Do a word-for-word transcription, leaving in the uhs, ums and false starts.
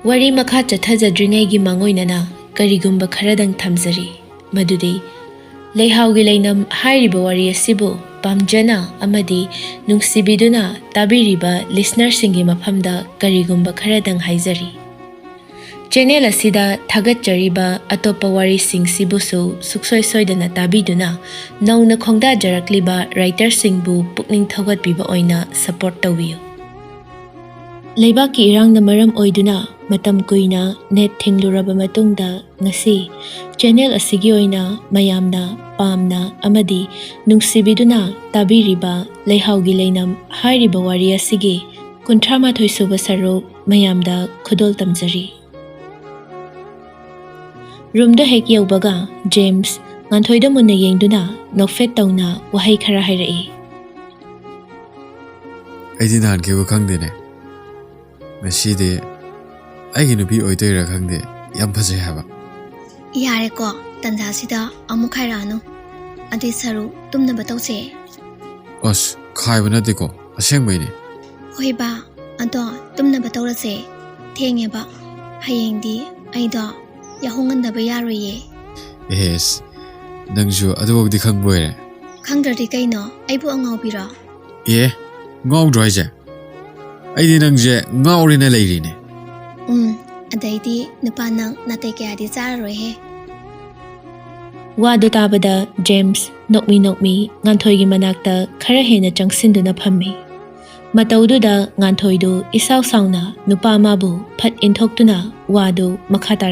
ꯋꯥꯔꯤ ꯃꯈꯥ ꯆꯠꯊꯖꯗ꯭ꯔꯤꯉꯩꯒꯤ ꯃꯥꯡꯑꯣꯏꯅꯅ ꯀꯔꯤꯒꯨꯝꯕ ꯈꯔꯗꯪ ꯊꯝꯖꯔꯤ, ꯃꯗꯨꯗꯤ ꯂꯩꯍꯥꯎꯒꯤ ꯂꯩꯅꯝ ꯍꯥꯏꯔꯤꯕ ꯋꯥꯔꯤ ꯑꯁꯤꯕꯨ ꯄꯥꯝꯖꯅ ꯑꯃꯗꯤ ꯅꯨꯡꯁꯤꯕꯤꯗꯨꯅ ꯇꯥꯕꯤꯔꯤꯕ listenerꯁꯤꯡꯒꯤ ꯃꯐꯝꯗ ꯀꯔꯤꯒꯨꯝꯕ ꯈꯔꯗꯪ ꯍꯥꯏꯖꯔꯤ꯫ Channel ꯑꯁꯤꯗ ꯊꯥꯒꯠꯆꯔꯤꯕ ꯑꯇꯣꯞꯄ ꯋꯥꯔꯤꯁꯤꯡꯁꯤꯕꯨꯁꯨ ꯁꯨꯛꯁꯣꯏ ꯁꯣꯏꯗꯅ ꯇꯥꯕꯤꯗꯨꯅ ꯅꯧꯅ ꯈꯣꯡꯗꯥꯖꯔꯛꯂꯤꯕ writerꯁꯤꯡꯕꯨ ꯄꯨꯛꯅꯤꯡ ꯊꯧꯒꯠꯄꯤꯕ ꯑꯣꯏꯅ support ꯇꯧꯕꯤꯌꯨ꯫ ꯂꯩꯕꯥꯛꯀꯤ ꯏꯔꯥꯡꯅ ꯃꯔꯝ ꯑꯣꯏꯗꯨꯅ ꯃꯇꯝ ꯀꯨꯏꯅ net ꯊꯤꯡꯂꯨꯔꯕ ꯃꯇꯨꯡꯗ, ꯉꯁꯤ channel ꯑꯁꯤꯒꯤ ꯑꯣꯏꯅ ꯃꯌꯥꯝꯅ ꯄꯥꯝꯅ ꯑꯃꯗꯤ ꯅꯨꯡꯁꯤꯕꯤꯗꯨꯅ ꯇꯥꯕꯤꯔꯤꯕ ꯂꯩꯍꯥꯎꯒꯤ ꯂꯩꯅꯝ ꯍꯥꯏꯔꯤꯕ ꯋꯥꯔꯤ ꯑꯁꯤꯒꯤ ꯀꯨꯟꯊ꯭ꯔꯥ ꯃꯥꯊꯣꯏ ꯁꯨꯕ ꯁꯔꯨꯛ ꯃꯌꯥꯝꯗ ꯈꯨꯗꯣꯜ ꯇꯝꯖꯔꯤ꯫ Roomꯗ ꯍꯦꯛ ꯌꯧꯕꯒ James ꯉꯥꯟꯊꯣꯏꯗ ꯃꯨꯟꯅ ꯌꯦꯡꯗꯨꯅ ꯅꯣꯛꯐꯦꯠ ꯇꯧꯅ ꯋꯥꯍꯩ ꯈꯔ ꯍꯥꯏꯔꯛꯏ꯫ "ꯑꯩꯗꯤ ꯅꯍꯥꯟꯈꯩꯕꯨ ꯈꯪꯗꯦꯅꯦ꯫ ꯉꯁꯤꯗꯤ ꯑꯩꯒꯤ ꯅꯨꯄꯤ ꯑꯣꯏꯗꯣꯏꯔꯥ ꯈꯪꯗꯦ, ꯌꯥꯝ ꯐꯖꯩ ꯍꯥꯏꯕ꯫" "ꯌꯥꯔꯦꯀꯣ, ꯇꯟꯖꯥꯁꯤꯗ ꯑꯃꯨꯛ ꯈꯥꯏꯔꯛꯑꯅꯨ꯫ ꯑꯗꯨꯏ ꯁꯔꯨꯛ ꯇꯨꯝꯅꯕ ꯇꯧꯁꯦ꯫" "ꯑꯁ, ꯈꯥꯏꯕ ꯅꯠꯇꯦꯀꯣ, ꯑꯁꯦꯡꯕꯩꯅꯦ꯫" "ꯍꯣꯏꯕ, ꯑꯗꯣ ꯇꯨꯝꯅꯕ ꯇꯧꯔꯁꯦ꯫ ꯊꯦꯡꯉꯦꯕ, ꯍꯌꯦꯡꯗꯤ ꯑꯩꯗꯣ ꯌꯥꯍꯧ ꯉꯟꯗꯕ ꯌꯥꯔꯣꯏꯌꯦ꯫" "ꯑꯦꯁ, ꯅꯪꯁꯨ ꯑꯗꯨꯐꯥꯎꯗꯤ ꯈꯪꯕ ꯑꯣꯏꯔꯦ?" "ꯈꯪꯗ꯭ꯔꯗꯤ ꯀꯩꯅꯣ, ꯑꯩꯕꯨ ꯑꯉꯥꯎꯕꯤꯔꯣ?" "ꯑꯦ, ꯉꯥꯎꯗ꯭ꯔꯣ ꯍꯥꯏꯁꯦ? ꯑꯩꯗꯤ ꯅꯪꯁꯦ ꯉꯥꯎꯔꯦꯅ ꯂꯩꯔꯤꯅꯦ꯫" "ꯎꯝ, ꯑꯗꯩꯗꯤ ꯅꯨꯄꯥ ꯅꯪ ꯅꯥꯇꯩ ꯀꯌꯥꯗꯤ ꯆꯥꯔꯔꯣꯏꯍꯦ꯫" ꯋꯥꯗꯨ ꯇꯥꯕꯗ James ꯅꯣꯛꯃꯤ ꯅꯣꯛꯃꯤ ꯉꯥꯟꯊꯣꯏꯒꯤ ꯃꯅꯥꯛꯇ ꯈꯔ ꯍꯦꯟꯅ ꯆꯪꯁꯤꯟꯗꯨꯅ ꯐꯝꯃꯤ꯫ ꯃꯇꯧꯗꯨꯗ ꯉꯥꯟꯊꯣꯏꯗꯨ ꯏꯁꯥꯎ ꯁꯥꯎꯅ ꯅꯨꯄꯥ ꯑꯃꯕꯨ ꯐꯠ ꯏꯟꯊꯣꯛꯇꯨꯅ ꯋꯥꯗꯨ ꯃꯈꯥ ꯇꯥꯔꯛꯏ꯫